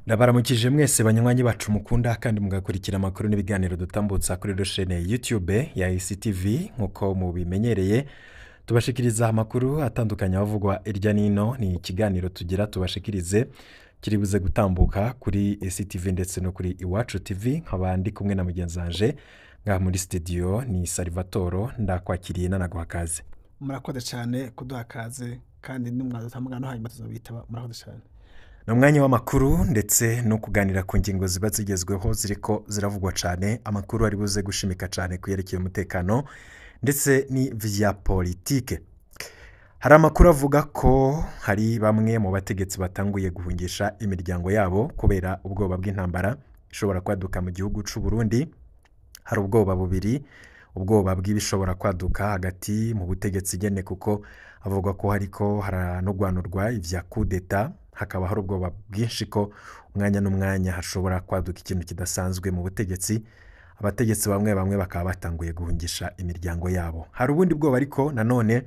Ndabaramukije mwese banywanyi bacu mukunda kandi mugakurikira amakuru n'ibiganiro dutambutsa kuri chaîne YouTube ya ICTV. Nkuko mubimenyereye, tubashikiriza amakuru atandukanye avugwa irya nino. Ni ikiganiro tugira tubashikirize kiribuze gutambuka kuri ICTV ndetse no kuri Iwacu TV. Nkaba ndi kumwe na mugenzi wanje ngaha muri studio, ni Salvatore. Ndakwakiriye nanaguha kaze. Murakoze cyane kuduha kaze, kandi nimwaza no hanyuma tuzobitaba. Murakoze cyane. Ni umwanya w'amakuru ndetse no kuganira ku ngingo ziba zigezweho, ziriko ziravugwa cyane. Amakuru ari buze gushimika cyane ku yerekeye umutekano ndetse n'ivya politike. Hari amakuru avuga ko hari bamwe mu bategetsi batanguye guhungisha imiryango yabo kubera ubwoba bw'intambara ishobora kwaduka mu gihugu c'u Burundi. Hari ubwoba bubiri: ubwoba bw'ibishobora kwaduka hagati mu butegetsi nyene, kuko avuga ko hariko haranogwanurwa ivya coup d'état, hakaba hari ubwoba bwinshi ko umwanya n'umwanya hashobora kwaduka ikintu kidasanzwe mu butegetsi, abategetsi bamwe bamwe bakaba batanguye guhungisha imiryango yabo. Hari ubundi bwoba ariko nanone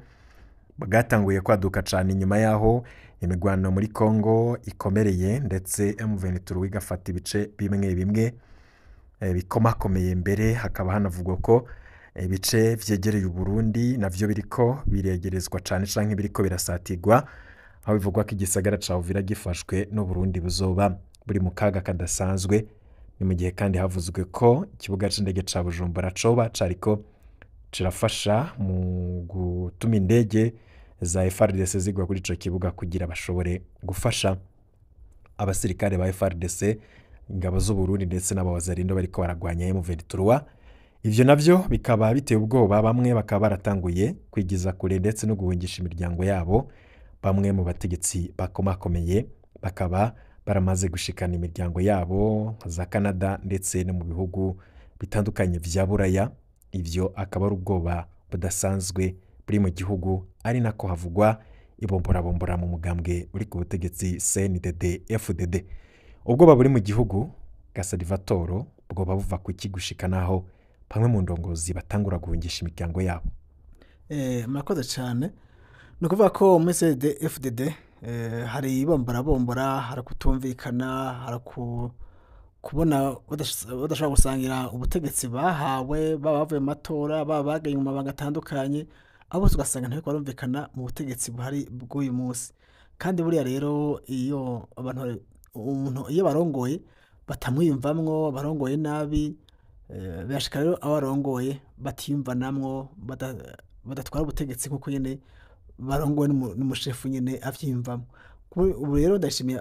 bwatanguye kwaduka cyane inyuma y'aho imigwano muri Congo ikomereye, ndetse M23 igafata ibice bimwe bimwe bikomakomeye. Mbere hakaba hanavugwa ko ibice vyegereye Uburundi navyo biriko biregerezwa cane canke biriko birasatirwa, aho bivugwa ko igisagara ca Uvira gifashwe n'Uburundi buzoba buri mu kaga kadasanzwe. Ni mu gihe kandi havuzwe ko ikibuga c'indege ca Bujumbura coba cariko kirafasha mu gutuma indege za FARDC zigwa kuri ico kibuga kugira bashobore gufasha abasirikare ba FARDC, ingabo z'u Burundi ndetse n'abawazarindo bariko baragwanya M23. Ivyo navyo bikaba biteye ubwoba, bamwe bakaba baratanguye kwigiza kure ndetse no guhungisha imiryango yabo. Bamwe mu bategetsi bakomakomeye bakaba baramaze gushikana imiryango yabo nka za Canada ndetse no mu bihugu bitandukanye vya Buraya. Ivyo akaba ari ubwoba budasanzwe buri mu gihugu, ari nako havugwa ibomborabombora mu mugambwe uri ku butegetsi CNDD FDD. Ubwoba buri mu gihugu bwa Salvatore bwoba buva ku iki, gushika naho bamwe mu ndongozi batangura guhungisha imiryango yabo? Murakoze cyane. Ni ukuvuga ko muri CNDD-FDD hari ibomborabombora, hari kutumvikana, hari kubona badashobora gusangira ubutegetsi bahawe, baba bavuye mu matora, baba baganye mu mabanga atandukanye, abo bose ugasanga ntibariko barumvikana mu butegetsi buhari bw'uyu munsi. Kandi buriya rero iyo abantu, umuntu iyo barongoye batamwiyumvamwo, barongoye nabi, birashika rero abo barongoye batiyumvanamwo, badatwara ubutegetsi nk'uko nyene barongowe n'umushefu nyene avyiyumvamwo. Ubu rero ndashimiye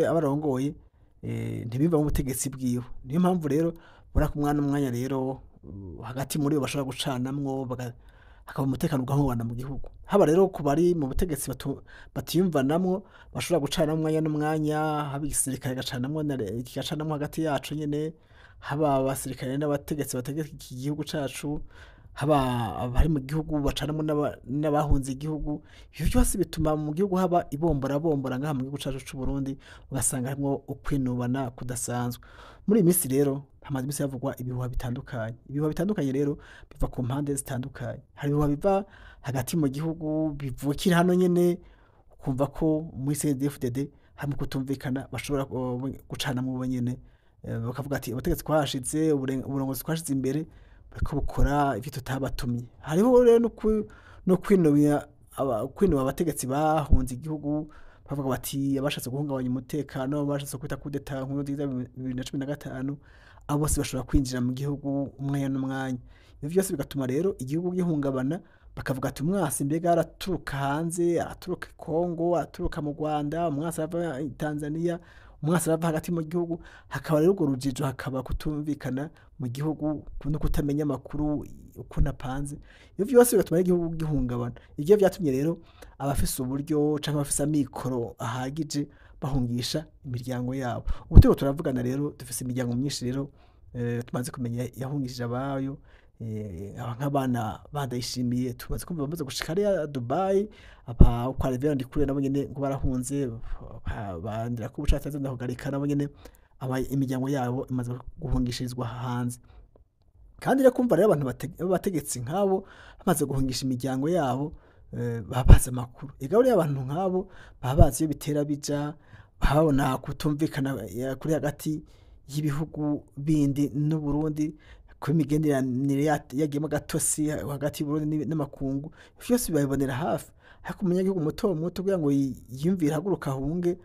abarongoye ntibiyumvamwo ubutegetsi bwiwe. Niyo mpamvu rero ubona ko umwanya n'umwanya rero hagati muri bo bashobora gucanamwo, hakaba umutekano ugahungabana mu gihugu. Haba rero ku bari mu butegetsi batiyumvanamwo, bashobora gucanamwo umwanya n'umwanya, haba igisirikare kigacanamwo hagati yacu nyene, haba abasirikare n'abategetsi bategeka iki gihugu cacu, haba abari mu gihugu bacanamwo n'abahunze igihugu. Ivyo vyose bituma mu gihugu haba ibomborabombora. Ngaha mu gihugu cacu c'u Burundi ugasanga harimwo ukwinubana kudasanzwe. Muri iyi minsi rero hamaze imisi havugwa ibihuha bitandukanye. Ibihuha bitandukanye rero biva ku mpande zitandukanye. Hari ibihuha biva hagati mu gihugu, bivukira hano nyene, ukumva ko muri CNDD-FDD harimo kutumvikana, bashobora gucanamwo bo nyene, bakavuga ati ubutegetsi twahashize, uburongozi twashize imbere buriko bukora ivyo tutabatumye. Hariho rero no kwinubira kwinuba abategetsi bahunze igihugu, bavuga bati abashatse guhungabanya umutekano, bashatse kwita coup d'état Nkurunziza 2015, abo bose bashobora kwinjira mu gihugu umwanya n'umwanya. Ivyo vyose bigatuma rero igihugu gihungabana, bakavuga ati umwasi mbega araturuka hanze, araturuka Kongo, araturuka mu Rwanda, umwasi arava Tanzania, umwasi arava hagati mu gihugu. Hakaba rero urwo rujijo, hakaba kutumvikana mu gihugu no kutamenya amakuru ukuntu apanze. Ivyo vyose bigatuma igihugu gihungabana. Ivyo vyatumye rero abafise uburyo canke abafise amikoro ahagije bahungisha imiryango yabo. Ubu turiko turavugana rero dufise imiryango myinshi rero tumaze kumenya yahungishije abayo, nk'abana bandayishimiye tumaze kumva bamaze gushika hariya Dubai, aba kwa Reverend Ndikuriyo nabo nyene ngo barahunze, bandira ko ubucamanza ndakugarika, nabo nyene imiryango yabo imaze guhungishirizwa hanze. Kandi rero kumva rero abantu b'abategetsi nk'abo bamaze guhungisha imiryango yabo, baba bazi amakuru. Ega buriya abantu nk'abo baba bazi iyo bitera bija. Babona kutumvikana kuri hagati y'ibihugu bindi n'Uburundi, kuba imigenderanire yagiyemwo gatosi hagati y'Uburundi n'amakungu, vyose babibonera hafi. Ariko umunyagihugu muto muto kugira ngo yiyumvire ahaguruka ahunge,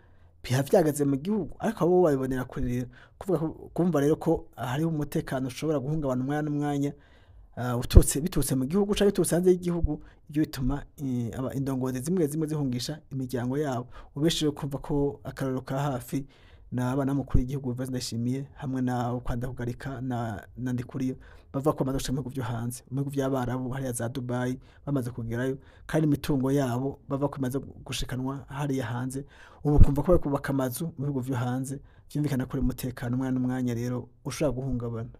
biba vyageze mu gihugu, ariko abo babibonera kure. Rero kuvuga kumva rero ko hariho umutekano ushobora guhungabana umwanya n'umwanya, uturutse biturutse mu gihugu canke biturutse hanze y'igihugu, ivyo bituma indongozi zimwe zimwe zihungisha imiryango yabo. Ubesheje kumva ko akarorero ka hafi n'abana b'umukuru w'igihugu Evariste Ndayishimiye hamwe na Kwanda Kugarika na Ndikuriyo, bava ko bamaze gushika mu bihugu vyo hanze, mu bihugu vy'Abarabu, hariya za Dubai bamaze kugerayo, kandi imitungo yabo bava ko imaze gushikanwa hariya hanze. Ubu kumva ko bari kubaka amazu mu bihugu vyo hanze, vyumvikana ko umutekano umwanya n'umwanya rero ushobora guhungabana.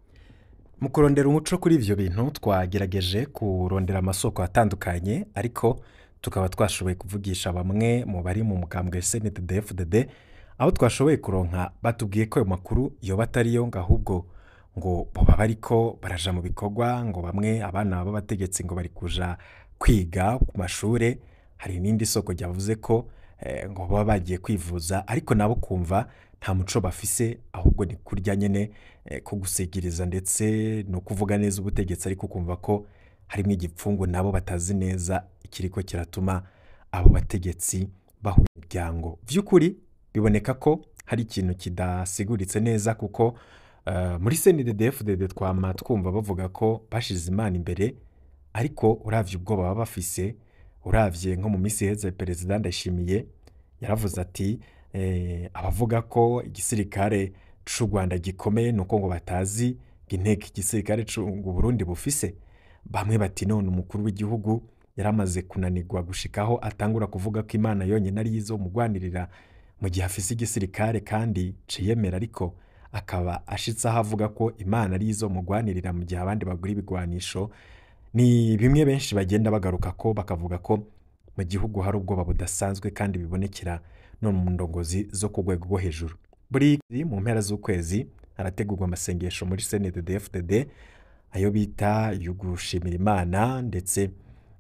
Mu kurondera umuco kuri ivyo bintu, twagerageje kurondera amasoko atandukanye, ariko tukaba twashoboye kuvugisha bamwe mu bari mu mugambwe CNDD-FDD. Aho twashoboye kuronka batubwiye ko ayo makuru yoba atariyo, ngo ahubwo ngo boba bariko baraja mu bikorwa, ngo bamwe abana b'abategetsi ngo bari kuja kwiga ku mashure. Hari n'indi soko ryavuze ko ngo baba bagiye kwivuza, ariko nabo kumva nta muco bafise, ahubwo ni kurya nyene ko gusigiriza ndetse no kuvuga neza ubutegetsi, ariko kumva ko harimwo igipfungu nabo batazi neza ikiriko kiratuma abo bategetsi bahura imiryango. Vy'ukuri biboneka ko hari ikintu kidasiguritse neza, kuko muri CNDD-FDD twama twumva bavuga ko bashize Imana imbere, ariko uravye ubwoba baba bafise, uravye nko mu misi iheze Perezida Ndayishimiye yaravuze ati abavuga ko igisirikare c'u Rwanda gikomeye nuko ngo batazi inteko igisirikare c'u Burundi bufise. Bamwe bati none umukuru w'igihugu yaramaze kunanirwa gushikaho atangura kuvuga ko Imana yonyene ariyo izomugwanirira, mu gihe afise igisirikare kandi ciyemera, ariko akaba ashitse aho avuga ko Imana ariyo izomugwanirira mu gihe abandi bagura ibigwanisho. Ni bimwe benshi bagenda bagaruka ko bakavuga ko mu gihugu hari ubwoba budasanzwe, kandi bibonekera no mu ndongozi zo ku rwego rwo hejuru. Buri mu mpera z'ukwezi harategurwa amasengesho muri CNDD-FDD, ayo bita yo gushimira Imana, ndetse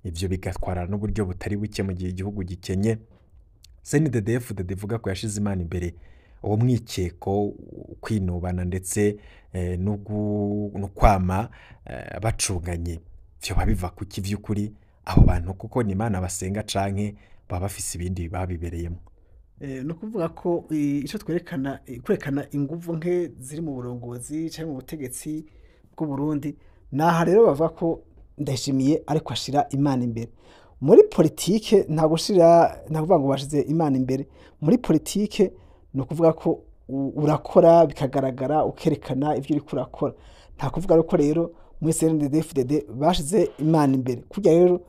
ivyo bigatwara n'uburyo butari buke mu gihe igihugu gikenye. CNDD-FDD ivuga ko yashize Imana imbere, uwo mwikeko, kwinubana ndetse no kwama bacunganye, vyoba biva kuki vy'ukuri abo bantu? Kuko ni Imana basenga canke baba bafise ibindi babibereyemo? Ni ukuvuga ko ico twerekana, kwerekana inguvu nke ziri mu burongozi canke mu butegetsi bw'u Burundi, naha rero bavuga ko Ndayishimiye ariko ashira Imana imbere. Muri politike nta gushira, nta kuvuga ngo bashize Imana imbere. Muri politike ni ukuvuga ko urakora bikagaragara, ukerekana ivyo uriko urakora. Nta kuvuga ko rero muri CNDD-FDD bashize Imana imbere. Kurya rero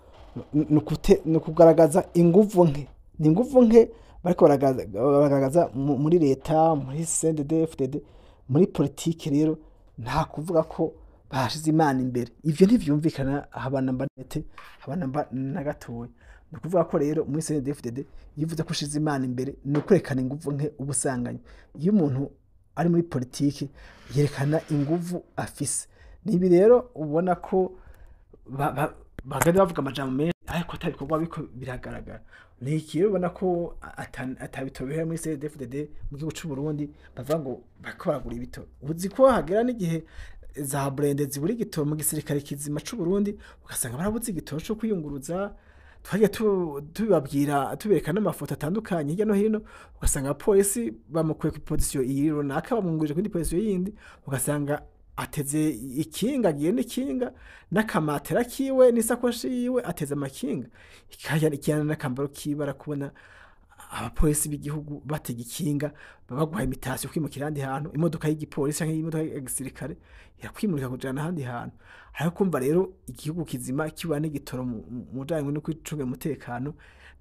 ni ukugaragaza inguvu nke, ni inguvu nke bariko baragaragaza muri leta, muri CNDD-FDD. Muri politike rero nta kuvuga ko bashize Imana imbere, ivyo ntivyumvikana haba namba nete, haba namba na gatoya. Ni ukuvuga ko rero muri CNDD-FDD iyo uvuze ko ushize Imana imbere, ni ukwerekana inguvu nke uba usanganywe. Iyo umuntu ari muri politike yerekana inguvu afise. Nibi rero ubona ko bagenda bavuga amajambo menshi, ariko ata bikorwa biriko biragaragara. Ni iki rero ubona ko ata bitoro bihari muri CNDD-FDD mu gihugu c'u Burundi, bavuga ngo bariko baragura ibitoro. Uzi ko hagera n'igihe za blindés zibura igitoro mu gisirikare kizima c'u Burundi, ugasanga barabuze igitoro co kwiyunguruza. Twagiye tubibabwira, tubereka n'amafoto atandukanye hirya no hino, ugasanga abapolisi bamukuye ku position iyi runaka, bamwungurije kuyindi position yindi, ugasanga ateze ikinga, agiye n'ikinga n'akamatera kiwe n'isakoshi yiwe, ateze amakinga ikijyana n'akambaro kiwe. Arakubona abapolisi b'igihugu batega ikinga, baguhaye invitation kwimukira ahandi hantu, imodoka y'igipolisi canke imodoka ya gisirikare irakwimurika kujana ahandi hantu. Ariko kumva rero igihugu kizima kiba n'igitoro mu bijanye no kwicungira umutekano,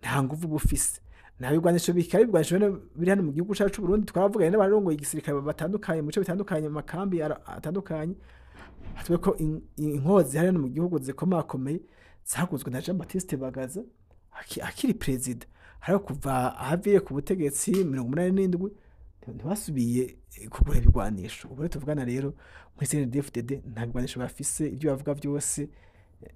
nta nguvu uba ufise. Nta bigwanisho bikaba, ibigwanisho biri hano mu gihugu cacu c'u Burundi. Twaravuganye n'abarongoye igisirikare batandukanye mu bice bitandukanye, mu makambi atandukanye, hatwe ko inkozi zihari hano mu gihugu zikomakomeye zaguzwe na Jean Baptiste Bagaza akiri perezida. Hariho kuva ahaviye ku butegetsi 87 ntibasubiye kugura ibigwanisho. Ubu rero tuvugana rero muri CNDD-FDD nta bigwanisho bafise. Ibyo bavuga byose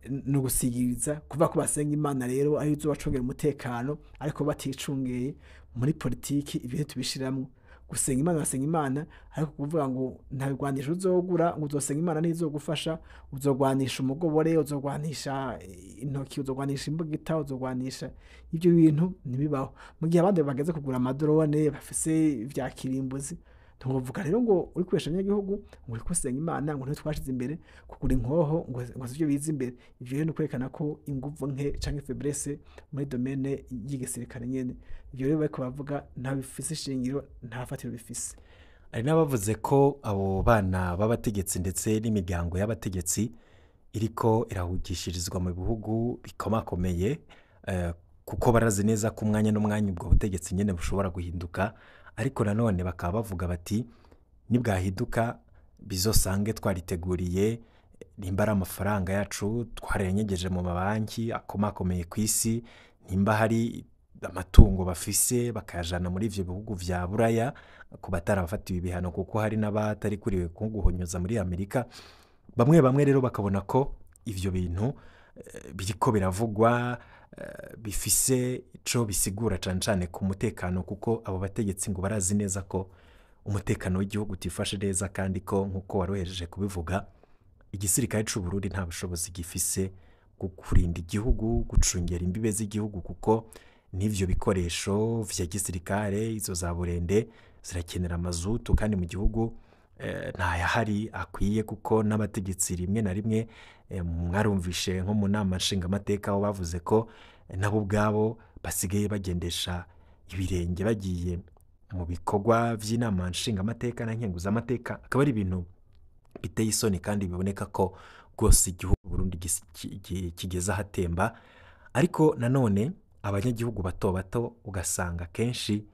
Ni ugusigiriza kuvuga ko basenga Imana rero ari zo bacungera umutekano, ariko baticungeye muri politiki. Ibyo tubishiramwo gusenga Imana, basenga Imana, ariko kuvuga ngo nta bigwanisho uzogura ngo uzosenga Imana ntizogufasha. Uzogwanisha umugobore, uzogwanisha intoki, uzogwanisha imbugita, uzogwanisha ibyo bintu ntibibaho. Mu gihe abandi bageze kugura amadrone bafise vya kirimbuzi, ntiwovuga rero ngo uri kubesha abanyagihugu ngo uri gusenga Imana, ngo niho twashize imbere kugura inkoho, ngo sivyo biza imbere. Ivyo rero ni ukwerekana ko inguvu nke canke faiblesse muri domaine y'igisirikare nyene. Ivyo rero bariko bavuga nta bifise ishingiro, nta fatiro bifise. Hari n'abavuze ko abo bana b'abategetsi ndetse n'imiryango y'abategetsi iriko irahugishirizwa mu bihugu bikomakomeye, kuko barazi neza ko umwanya n'umwanya ubwo butegetsi nyene bushobora guhinduka. Ariko nanone bakaba bavuga bati nibwahinduka bizosange twariteguriye, nimba ari amafaranga yacu twarayanyegeje mu mabanki akomakomeye ku isi, nimba hari amatungo bafise bakayajana muri ivyo bihugu vya Buraya ku batarabafatiwe ibihano, kuko hari n'abatarikuriwe nko guhonyoza muri Amerika. Bamwe bamwe rero bakabona ko ivyo bintu biriko biravugwa bifise ico bisigura cane cane ku mutekano, kuko abo bategetsi ngo barazi neza ko umutekano w'igihugu utifashe neza, kandi ko nk'uko warohereje kubivuga igisirikare c'u Burundi nta bushobozi gifise bwo kurinda igihugu, gucungera imbibe z'igihugu, kuko n'ivyo bikoresho vya gisirikare izo za burende zirakenera amazutu, kandi mu gihugu ntayahari akwiye, kuko n'abategetsi rimwe na rimwe mwarumvishe nko mu nama nshingamateka aho bavuze ko nabo ubwabo basigaye bagendesha ibirenge bagiye mu bikorwa vy'inama nshingamateka na nkenguzamateka. Akaba ari ibintu biteye isoni kandi biboneka ko rwose igihugu Burundi kigeze ahatemba. Ariko nanone abanyagihugu bato bato ugasanga kenshi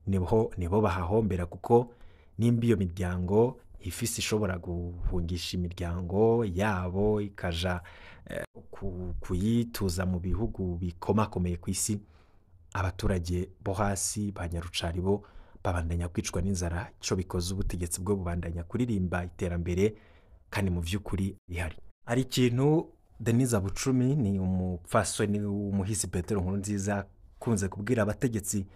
nibo bahahombera, kuko nimba iyo miryango ifise ishobora guhungisha imiryango yabo ikaja kuyituza mu bihugu bikomakomeye ku isi, abaturage bo hasi ba nyarucari bo babandanya kwicwa n'inzara. Ico bikoze ubutegetsi bwo bubandanya kuririmba iterambere kandi mu vy'ukuri rihari. Hari ikintu Denise Bucumi, ni umupfasoni w'umuhisi Petero Nkurunziza, akunze kubwira abategetsi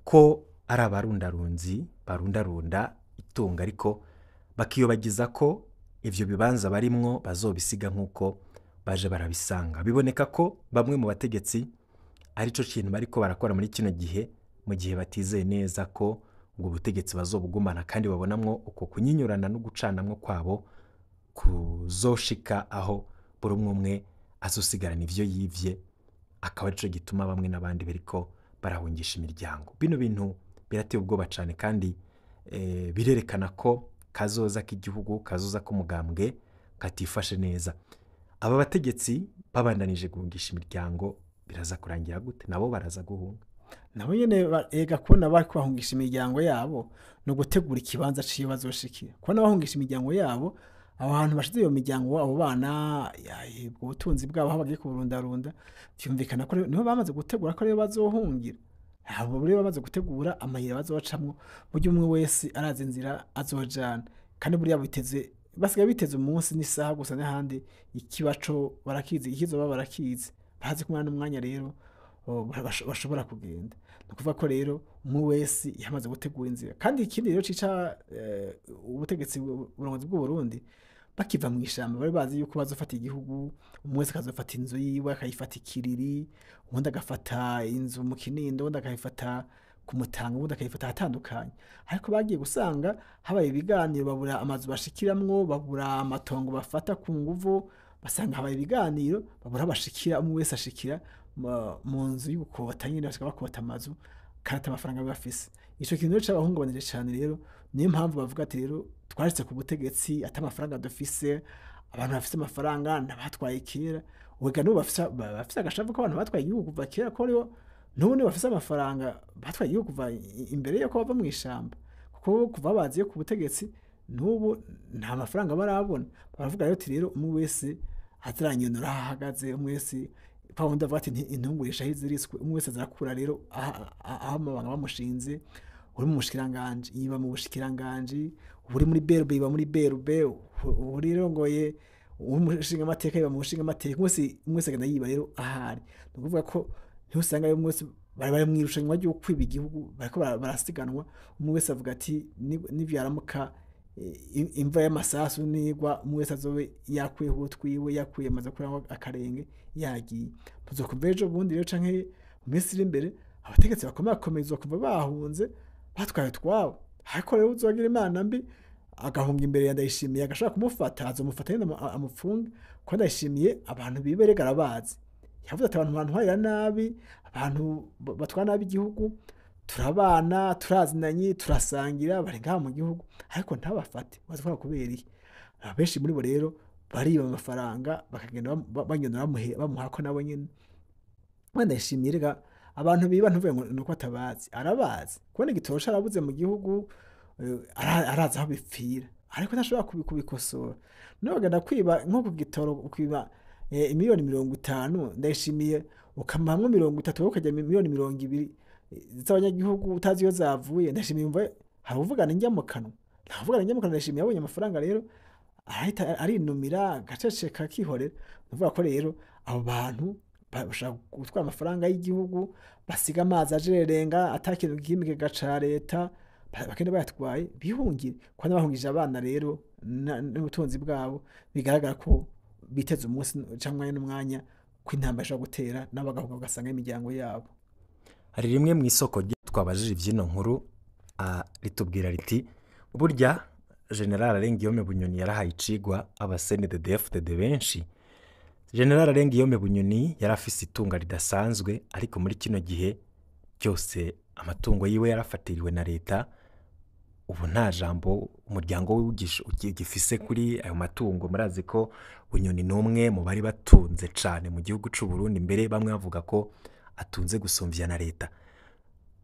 ko ari abarundarunzi barundarunda itunga, ariko bakiyobagiza ko ivyo bibanza barimwo bazobisiga nk'uko baje barabisanga. Biboneka ko bamwe mu bategetsi arico kintu bariko barakora muri kino gihe, mu gihe batizeye neza ko ubwo butegetsi bazobugumana, kandi babonamwo uko kunyinyurana no gucanamwo kwabo kuzoshika aho buri umwe umwe azosigarana ivyo yivye, akaba arico gituma bamwe n'abandi bariko barahungisha imiryango. Bino bintu birateye ubwoba cane, kandi birerekana ko kazoza k'igihugu, kazoza k'umugambwe katifashe neza. Aba bategetsi babandanije guhungisha imiryango biraza kurangira gute? Nabo baraza guhunga. Nabo nyene ega kubona bariko bahungisha imiryango yabo no gutegura ikibanza ciyo bazoshikira. Kubona bahungisha imiryango yabo, aho hantu bashize iyo miryango, abo bana, ubwo butunzi bwabo aho bagiye kuburundarunda, vyumvikana ko niho bamaze gutegura ko ariyo bazohungira. Abo rero bamaze gutegura amayira bazocamwo, burya umwe wese arazi inzira azojana, kandi buriya biteze, basigaye biteze umunsi n'isaha gusa, n'ahandi ikibaco barakizi, ikizoba barakizi, bazi kumwana n'umwanya rero bashobora kugenda. Ni ukuvuga ko rero umwe wese yamaze gutegura inzira. Kandi ikindi rero cica ubutegetsi, uburongozi bw'u Burundi, bakiva mu ishamba bari bazi yuko bazofata igihugu, umwe wese akazofata inzu yiwe akayifata ikiriri, uwundi agafata inzu mu Kinindo, uwundi akayifata ku Mutanga, uwundi akayifata ahatandukanye. Ariko bagiye gusanga habaye ibiganiro, babura amazu bashikiramwo, babura amatongo bafata ku nguvu, basanga habaye ibiganiro, babura bashikira, umwe wese ashikira mu nzu y'ugukota nyine, bashika bakota amazu kandi ata amafaranga bafise. Ico kintu rero cabahungabanije cane. Rero niyo mpamvu bavuga ati rero twashitse ku butegetsi ata amafaranga dufise, abantu bafise amafaranga n'abatwaye kera. Wega n'ubu bafise agashavu ko abantu batwaye igihugu kuva kera, ko rero n'ubu nibo bafise amafaranga batwaye igihugu kuva imbere yuko bava mu ishamba, kuko kuva baziye ku butegetsi n'ubu nta mafaranga barabona. Baravuga rero ati rero umwe wese azaranyonora aho ahagaze, umwe wese Pawundi avuga ati intungurisha aho iziriswe, umwe wese azarakura rero aho amabanga bamushinze. Uri mu bushikiranganji yiba mu bushikiranganji, uri muri berube yiba muri berube, urirongoye Umushinga amateka yiba mu mushinga amateka, umwe wese agenda yiba rero ahari. Ni ukuvuga ko niho usanga rero umwe wese bari mu irushanwa ryo kwiba igihugu, bariko barasiganwa, umwe wese avuga ati nivyaramuka imva y'amasasu nigwa, umwe wese azobe yakuyeho utwiwe, yakuye amaze kurangwa akarenge yagiye. Tuzokumva ejo bundi rero canke mu minsi iri imbere abategetsi bakomakomeye uzokumva bahunze batwaye utwabo. Ariko rero uzogira imana mbi agahunga imbere ya Ndayishimiye, agashobora kumufata, azomufata nyene amufunge, kuko Ndayishimiye abantu bibe rega arabazi. Yavuze ati abantu bantwarira nabi, abantu batwara nabi igihugu, turabana, turazinanye, turasangira, bari ngaha mu gihugu, ariko ntabafate. Bazitwara kubera iki? Abenshi muri bo rero bariba amafaranga bakagenda banyonora bamuha ko nabo nyene. Wenda Ndayishimiye rega abantu biba ntuvuge ngo nuko atabazi, arabazi. Kubona igitoro carabuze mu gihugu, arazi aho bipfira, ariko ntashobora kubikosora. Nawe bagenda kwiba nko ku gitoro, ukiba imiliyoni 50, Ndayishimiye ukamuhamwo 30, wowe ukarya miliyoni 20 z'abanyagihugu utazi iyo zavuye. Ndayishimiye umva hari uvugana indya mu kanwa, nta uvugana indya mu kanwa. Ndayishimiye yabonye amafaranga rero arahita arinumira, agaceceka, akihorera. Ni ukuvuga ko rero abo bantu bashaka gutwara amafaranga y'igihugu, basiga amazi ajerenga ata kintu kimwe ca leta, bakende bayatwaye bihungire. Kuko n'abahungije abana rero n'ubutunzi bwabo, bigaragara ko biteze umunsi canke n'umwanya ko intambara ishobora gutera, nabo bagahunga bagasanga imiryango yabo. Hari rimwe mu isoko twabajije ivyino nkuru, ritubwira riti burya General Alain Guillaume Bunyoni yarahaye icigwa aba CNDD-FDD benshi. General Alain Guillaume Bunyoni yari afise itunga ridasanzwe, ariko muri kino gihe byose amatungo yiwe yarafatiriwe na leta. Ubu nta jambo umuryango we ugifise kuri ayo matungo. Murazi ko Bunyoni ni umwe mu bari batunze cane mu gihugu c'u Burundi, mbere bamwe bavuga ko atunze gusumvya na leta.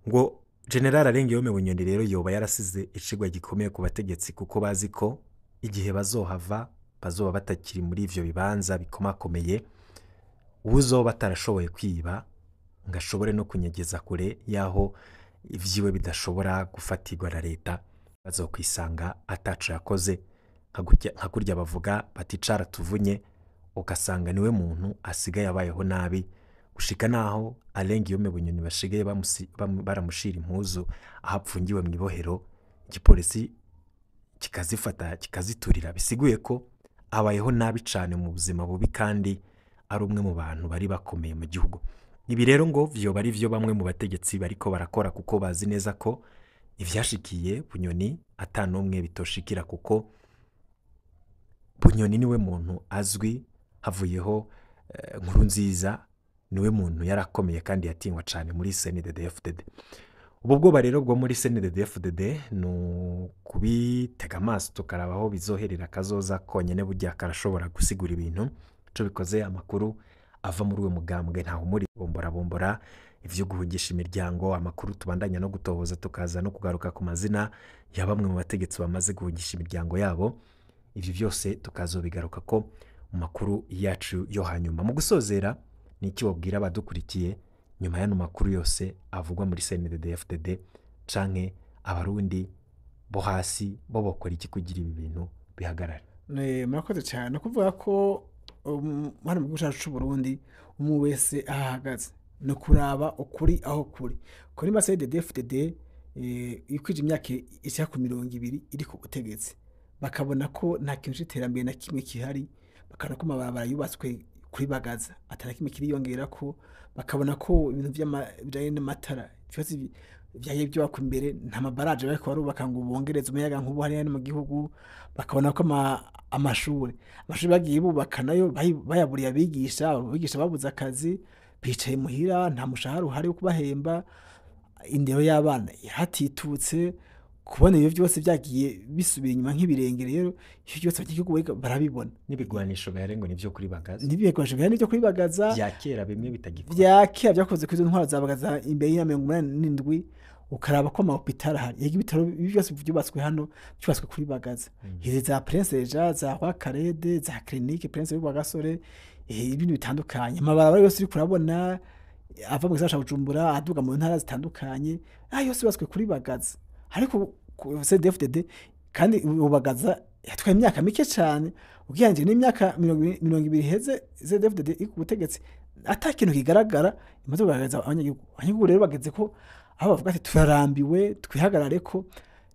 Ngo General Alain Guillaume Bunyoni rero yoba yarasize icigwa gikomeye ku bategetsi, kuko bazi ko igihe bazohava bazoba batakiri muri ivyo bibanza bikomakomeye, uwuzoba atarashoboye kwiba ngo ashobore no kunyegeza kure yaho ivyiwe bidashobora gufatirwa na leta, bazokwisanga ataco yakoze. Nka kurya bavuga bati caratuvunye, ugasanga niwe muntu asigaye abayeho nabi, gushika naho Alain Guillaume Bunyoni bashigaye baramushira impuzu aho apfungiwe mu ibohero, igipolisi kikazifata kikaziturira. Bisiguye ko abayeho nabi cane mu buzima bubi, kandi ari umwe mu bantu bari bakomeye mu gihugu. Ibi rero ngo vyoba ari vyo bamwe mu bategetsi bariko barakora, kuko bazi neza ko ivyashikiye Bunyoni ata n'umwe bitoshikira, kuko Bunyoni niwe muntu azwi, havuyeho Nkurunziza niwe muntu yarakomeye kandi yatinywa cane muri CNDD-FDD. Ubu bwoba rero bwo muri CNDD-FDD ni ukubitega amaso tukaraba aho bizoherera. Kazoza konyene burya karashobora gusigura ibintu. Ico bikoze amakuru ava muri uwo mugambwe ntaho muri bombora bombora ivyo guhungisha imiryango, amakuru tubandanya no gutohoza tukaza no kugaruka ku mazina ya bamwe mu bategetsi bamaze guhungisha imiryango yabo. Ivyo byose tukazobigaruka ko mu makuru yacu yo hanyuma. Mu gusozera, ni iki wabwira abadukurikiye nyuma y'ano makuru yose avugwa muri CNDD-FDD, canke abarundi bo hasi bo bokora iki kugira ibi bintu bihagarare? Murakoze cyane. Ni ukuvuga ko hano mu gihugu cyacu c'u Burundi umwe wese aho ahagaze ni ukuraba ukuri aho kuri. Kuri CNDD-FDD ikwije imyaka ishika ku 20 iri ku butegetsi, bakabona ko nta kintu c'iterambere na kimwe kihari, bakabona ko amabarabara yubatswe kuri Bagaza atari kimwe kiriyongerako, bakabona ko ibintu bijanye n'amatara vyose vyagiye vyubakwa imbere, nta mabaraje bariko barubaka ngo bongereze umuyaga nkuba hariya mu gihugu, bakabona ko amashure bagiye bubaka nayo bayaburiye abigisha, abigisha babuze akazi, bicaye muhira, nta mushahara uhari wo kubahemba, indero y'abana yaratitutse. Kubona ibyo byose byagiye bisubira inyuma nk'ibirenge rero, ivyo byose abanyagihugu barabibona. N'ibigwanisho bihari ngo nivyo kuri Bagaza, n'ibigwanisho bihari nivyo kuri Bagaza vya kera bimwe bitagikora, vya kera vyakoze kuri izo ntwaro za Bagaza imbere ya 87. Ukaraba ko amahopitali ahari, yego ibitaro byose vyubatswe hano vyubatswe kuri Bagaza, izi za Prince Jean, za Roi Karede, za Clinique Prince Rwagasore, ibintu bitandukanye. Amabarabara yose uriko urabona ava mu gisagara ca Bujumbura aduga mu ntara zitandukanye, ayo yose yubatswe kuri Bagaza. Ariko CNDD-FDD kandi ubagaza Yatwaye imyaka mike cyane ugereranyije n'imyaka 20 iheze CNDD-FDD iri ku butegetsi, ata kintu kigaragara imaze kugaragaza abanyagihugu. Abanyagihugu rero bageze ko aho bavuga ati turarambiwe, twihagarare ko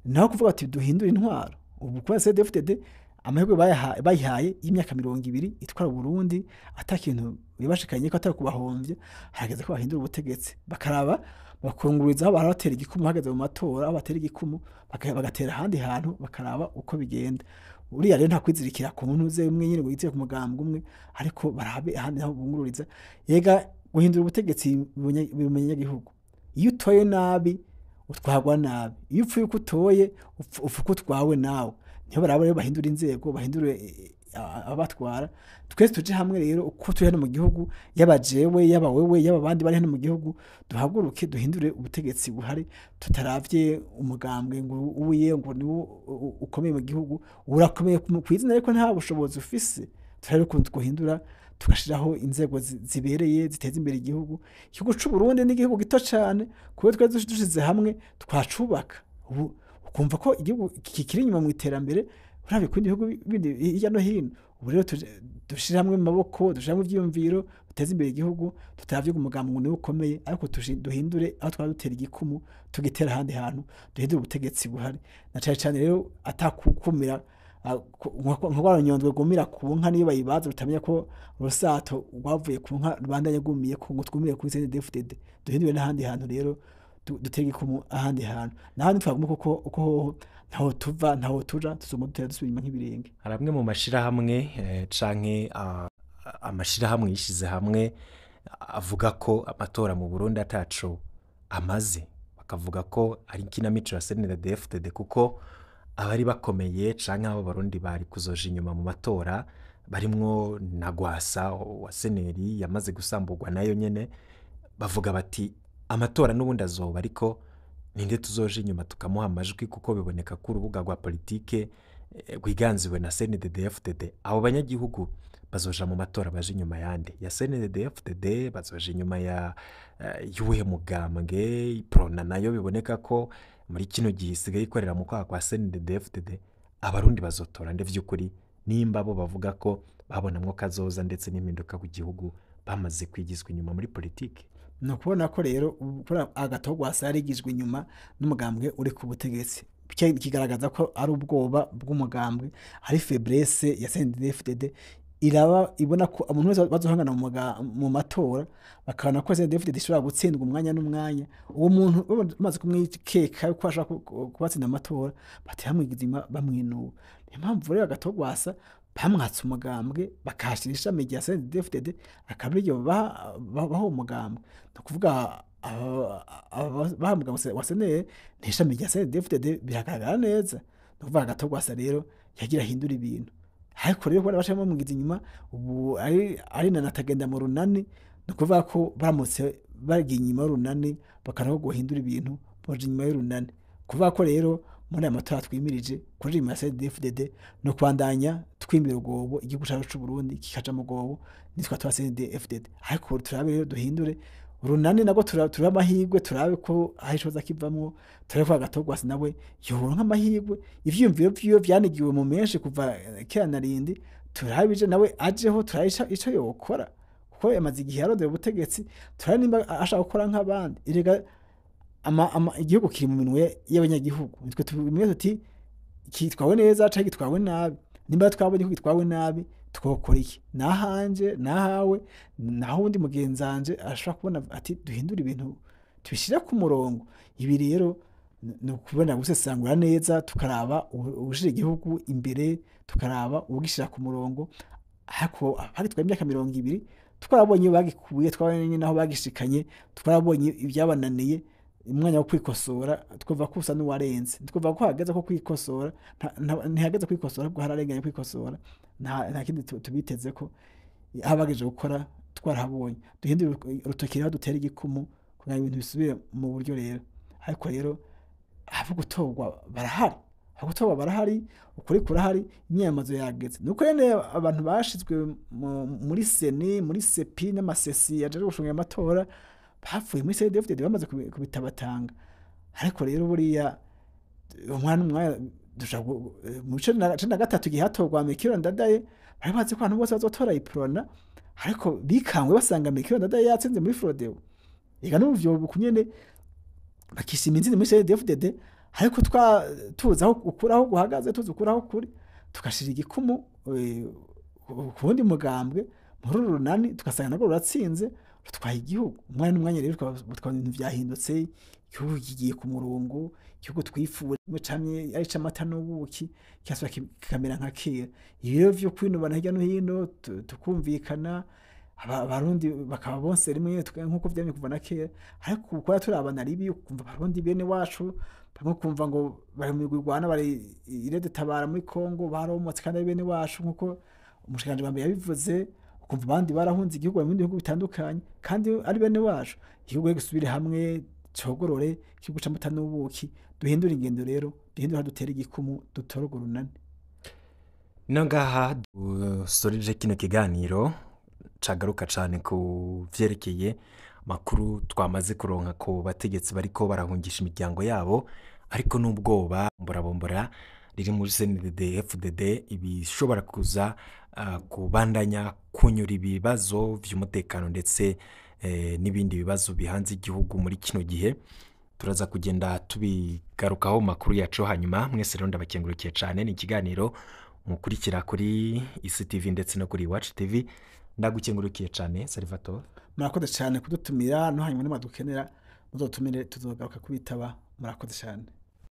naho kuvuga ati duhindure intwaro. Ubu kuba CNDD-FDD amahirwe bayihaye y'imyaka 20 itwara Burundi ata kintu bibashikanye ko atari kubahombya, harageze ko bahindura ubutegetsi, bakaraba bakunguriza aho baratera igikumu hageze mu matora, aho batera igikumu bagatera ahandi hantu, bakaraba uko bigenda. Uriya rero nta kwizirikira ku muntu uze umwe nyine ngo yizire ku mugambwe umwe, ariko barabe ahandi aho bungururiza. Yega guhindura ubutegetsi biri mu banyagihugu. Iyo utoye nabi utwagwa nabi, iyo upfuye uko utoye upfa uko utwawe nawe. Niho baraba rero bahindura inzego, bahindure abatwara. Twese tuje hamwe rero uko turi hano mu gihugu, yaba jewe, yaba wewe, yaba abandi bari hano mu gihugu, duhaguruke duhindure ubutegetsi buhari, tutaravye umugambwe ngo uwiye ngo ni ukomeye mu gihugu. Urakomeye kw'izina ariko nta bushobozi ufise. Turabe ukuntu twohindura, tugashiraho inzego zibereye ziteza imbere igihugu. Igihugu c'u Burundi ni igihugu gito cane, kuko twese dushize hamwe twacubaka. Ubu ukumva ko igihugu kikiri inyuma mu iterambere uravye ku bindi bihugu bindi hirya no hino. Ubu rero dushire hamwe mu maboko, dushire hamwe ivyiyumviro, duteze imbere igihugu, tutaravye ku mugambi ngo niwo ukomeye, ariko duhindure aho twaba dutera igikumu tugitera ahandi hantu, duhindure ubutegetsi buhari. Na cane cane rero atakukumira, nka rwa runyondwe rwumira ku nka niyo bayibaza rutamenya ko urusato rwavuye ku nka rubandanya rwumiye ko, ngo twumire kuri CNDD-FDD. Duhindure n'ahandi hantu rero, dutege igikumu ahandi hantu. N'ahandi twaguma kuko uko hoho ntaho tuva ntaho tuja, tuzoguma dutera dusubira inyuma nk'ibirenge. Hari amwe mu mashirahamwe canke amashirahamwe yishize hamwe avuga ko amatora mu Burundi ataco amaze, bakavuga ko ari ikinamico ya CNDD-FDD kuko abari bakomeye canke abo Barundi bari kuzoja inyuma mu matora barimwo na Gwasa wa Seneri yamaze gusamburwa nayo nyene, bavuga bati amatora n'ubundi azoba, ariko ninde tuzoja inyuma tukamuha amajwi, kuko biboneka ko urubuga rwa politike rwiganziwe na CNDD-FDD. Abo banyagihugu bazoja mu matora baje inyuma yande ya CNDD-FDD, bazoja inyuma ya y'uwuhe mugambwe? Prona nayo biboneka ko muri kino gihe isigaye ikorera mu kwaha kwa CNDD-FDD. Abarundi bazotora nde vy'ukuri nimba bo bavuga ko babonamwo kazoza ndetse n'impinduka ku gihugu bamaze kwigizwa inyuma muri politike? Ni ukubona ko rero Agathon Rwasa yarigijwe inyuma n'umugambwe uri ku butegetsi, kigaragaza ko ari ubwoba bw'umugambwe, ari faiblesse ya CNDD-FDD. Iraba ibona ko umuntu wese bazohangana mu matora, bakabona ko CNDD-FDD ishobora gutsindwa umwanya n'umwanya. Uwo muntu bamaze kumwikeka yuko ashobora kubatsinda amatora, bateye bamwigiza inyuma bamwinuba. Niyo mpamvu rero Agathon Rwasa bamwatse umugambwe, bakahashira ishami rya CNDD-FDD, akaba ariryo baha umugambwe. Ni ukuvuga baha umugambwe wa SNL ni ishami rya CNDD-FDD, biragaragara neza. Ni ukuvuga Agathon Rwasa rero yagira ahindura ibintu, ariko rero kubona baca bamwigiza inyuma ubu ari na natagenda mu runani, ni ukuvuga ko baramutse bagiye inyuma y'urunani bakaraho guhindura ibintu, boja inyuma y'urunani. Kuvuga ko rero muri aya matora twimirije kuri inyuma ya CNDD-FDD no kubandanya twimbira urwobo, igihugu cacu c'u Burundi kikaja mu rwobo nitwa twa CNDD-FDD. Ariko turabe rero duhindure urunani, nabwo turabe amahirwe, turabe ko aho icoza kivamwo, turabe ko Agathon Rwasa nawe yoronka amahirwe. Ivyiyumviro vyiwe vyanigiwe mu menshi kuva kera na rindi, turabe ije nawe ajeho, turabe ico yokora, kuko yamaze igihe arondera ubutegetsi. Turabe nimba ashaka gukora nk'abandi. Erega igihugu kiri mu minwe y'abanyagihugu, nitwe tubimwe tuti kitwawe neza canke gitwawe nabi. Nimba twabonye ko gitwawe nabi, twokora iki? Nahanje, nahawe, naho undi mugenzanje ashobora kubona ati duhindure ibintu tubishire ku murongo. Ibi rero ni ukubona gusesangura neza, tukaraba uwushira igihugu imbere, tukaraba uwugishira ku murongo. Ariko bagitwaye imyaka 20, twarabonye iyo bagikuye, twarabonye naho bagishikanye, twarabonye ibyabananiye. Umwanya wo kwikosora twumva ko usa n'uwarenze, twumva ko hageze ko kwikosora, ntihageze kwikosora ahubwo hararenganye kwikosora. Nta kindi tubiteze ko aho bagejeje gukora twarahabonye. Duhindure urutoki rero, dutere igikumu kugira ngo ibintu bisubire mu buryo rero. Ariko rero abo gutorwa barahari, abo gutorwa barahari, ukuri kurahari, imyiyamamazo yageze. Nuko nyene abantu bashizwe muri CENI, muri CEPI n'amasesi yaje gucunga amatora bavuye muri CNDD-FDD bamaze kubitabatanga. Ariko rero buriya umwana umwanya Dushobora mu 93 igihe hatorwa Melchior Ndadaye, bari bazi ko abantu bose bazotora Iprona, ariko bikangwe basanga Melchior Ndadaye yatsinze muri Frodebu. Ega n'ubu vyoba nyene, bakishima intsinzi muri CNDD-FDD, ariko twa tuzi aho ukuri aho guhagaze, tuzi ukuri aho kuri, tugashira igikumu ku wundi mugambwe muri uru runani, tugasanga narwo ruratsinze, rutwaye igihugu. Umwanya n'umwanya rero tukabona ibintu vyahindutse, igihugu kigiye ku murongo, igihugu twifuje camye ari ic'amata n'ubuki kirasubira kikamera nka kera. Ibi rero vyo kwinubana hirya no hino, tukumvikana, Abarundi bakaba bonse rimwe nkuko vyamye kuva na kera. Ariko ukora turabana ribi, ukumva Abarundi bene wacu bamwe ukumva ngo bari mu migwi igwana, bari irede tabara muri Kongo, baromotse kandi ari bene wacu nkuko umushikiranganji wa mbere yabivuze, ukumva abandi barahunze igihugu bari mu bindi bihugu bitandukanye kandi ari bene wacu. Igihugu rero gisubire hamwe, cogorore, igihugu c'amata n'ubuki, duhindure ingendo rero, duhindure aho dutera igikumu, dutore urwo runani. No ngaha dusoreje kino kiganiro cagaruka cane ku vyerekeye makuru twamaze kuronka ku bategetsi bariko barahungisha imiryango yabo, ariko n'ubwoba mborabombora riri muri CNDD FDD, ibishobora kuza kubandanya kunyura ibibazo vy'umutekano ndetse n'ibindi bibazo bihanze igihugu muri kino gihe. Turaza kugenda tubigarukaho mu makuru yacu. Hanyuma mwese rero ndabakengurukiye cane. Ni ikiganiro mukurikira kuri ICTV ndetse no kuri Iwacu TV. Ndagukengurukiye cane, Salvatore. Murakoze cyane kudutumira, no hanyuma nimudukenera muzotumire, tuzogaruka kubitaba. Murakoze cyane.